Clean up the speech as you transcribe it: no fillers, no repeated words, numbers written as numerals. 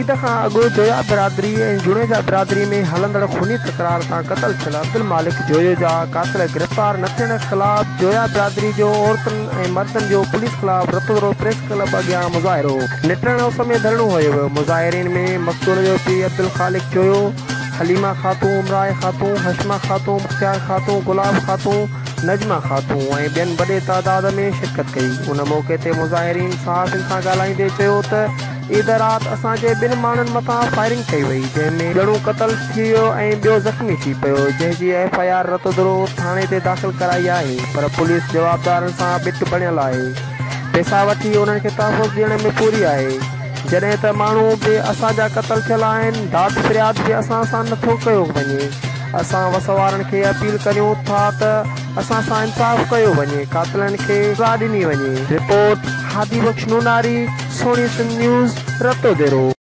عيد کان اڳ جويا برادري ۽ جوڻيجا برادري ۾ هلندڙ خوني تڪرار تان قتل ٿيل عبدالمالڪ جويو جا قاتل گرفتار نه ٿيڻ خلاف جويا برادري جو عورتن ۽ مردن جو پوليس خلاف رتوديرو پريس ڪلب اڳيان مظاهرو. نٽهڻ اس ۾ ڌرڻو هنيو ويو. مظاهرين ۾ مقتول جو پيء عبدالخالق جويو، حليمه خاتون، عمرائي خاتون، حشمه خاتون، مختيار خاتون، گلاب خاتون، نجمه خاتون ۽ ٻين وڏي تعداد ۾ شرڪت ڪئي. ان موقعي تي مظاهرين صحافين سان ڳالهائيندي چيو ته عيد رات اسان جي ٻن ماڻهن مٿان فائرنگ ڪئي وئي جنهن ۾ ڄڻو قتل ٿي ويو ۽ ٻيو زخمي ٿي پيو جنهن جي ايف I R Ratodero ٿاڻي تي داخل ڪرائي آهي پر پوليس جوابدارن سان ٻٽ بڻيل آهي پئسا وٺي انهن کي تحفظ ڏيڻ ۾ پوري آهي جڏهن ته ماڻهو به اسان جا قتل ٿيل آهن داد فرياد به اسان سان نٿو ڪيو وڃي اسان وس وارن کي اپيل ڪريون ٿا ته اسان سان انصاف ڪيو وڃي قاتلن کي سزا ڏني وڃي. رپورٽ، هادي بخش نوناري، سهڻي سنڌ نيوز، رتوديرو.